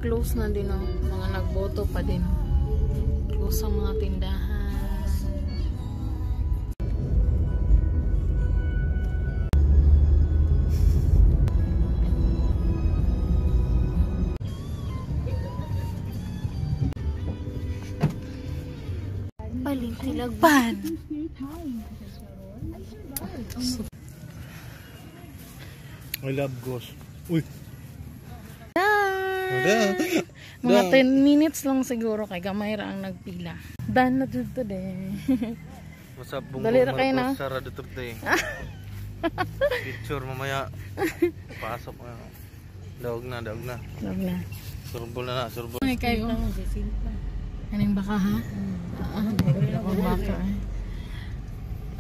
Close na din, oh. Mga nagboto pa din. Close ang mga tindahan. Palintilagban. I love ghost. Uy. Mga 10 minutes lang siguro kay gamay ra ang nagpila. Done na dito de. What's up, Bongbong Dali ra kayo na. Marcos, Sara Duterte. Picture mamaya. Pasok na. Daog na, daog na. Daog na. Surbol na na, surbol. Ay kayo. Kaning baka ha? Ah, baka eh.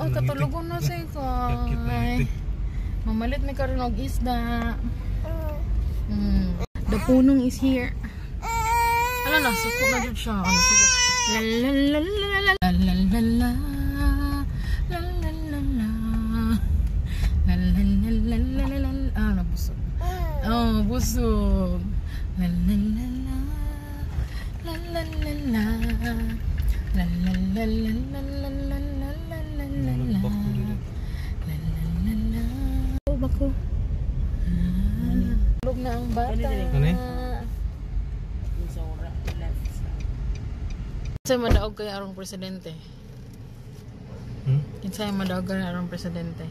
Oh, katulugon na siya kay. Mamalit may karon og isda. The punong is here. Ala na, suko na jud siya. Ano suko? La la la la la la la la la. La la la la. La la la la la la la. Ah, nabusog. Oh, busog. La la la la. La la la la. La la la la la la la la la la la. La la la la. Oh, bako. Tulog na ang bata. Ano? Kinsay madaog kay arong presidente? Hmm? Kinsay madaog kay arong presidente?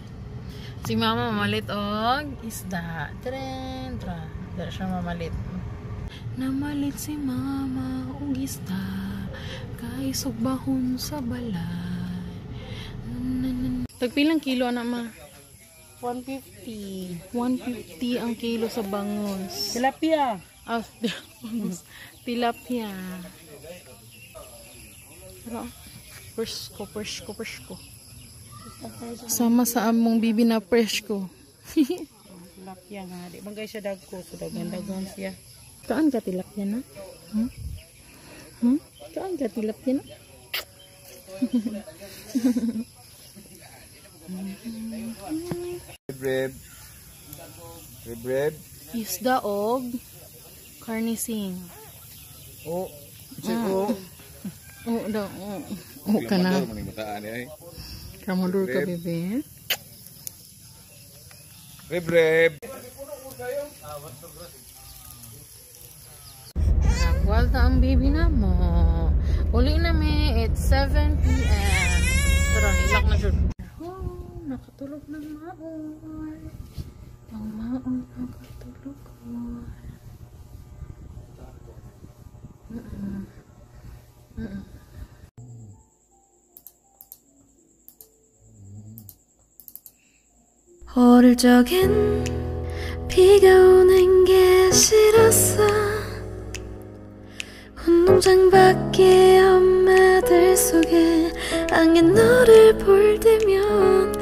Si mama mamalit og isda. Tren, tra. Dara siya mamalit. Namalit si mama og isda kay sugbahon sa balay. Tagpilang kilo ana ma? 150. 150 ang kilo sa bangus. Tilapia. Ah, bangus. Tilapia. Pero, presko, presko, presko. Sama sa among bibi na presko. Tilapia nga. Di bangay siya dagko. So dagan-dagan siya. Kaan ka tilapia na? Hmm? Hmm? Kaan ka tilapia na? Rib. Rib rib. Isda og carnicing. Oh. Oh. Oo daw. Oo. Oo ka na. Kramador ka, bebe. Rib rib. Nagwalta ang baby na mo. Uli na mi. It's 7 p.m. Tara, ilak na siya. Oh, nakatulog ng maoy. Ang maoy nakatulog ko. 어릴 적엔 비가 오는 게 싫었어. 운동장 밖에 엄마들 속에 안긴 너를 볼 때면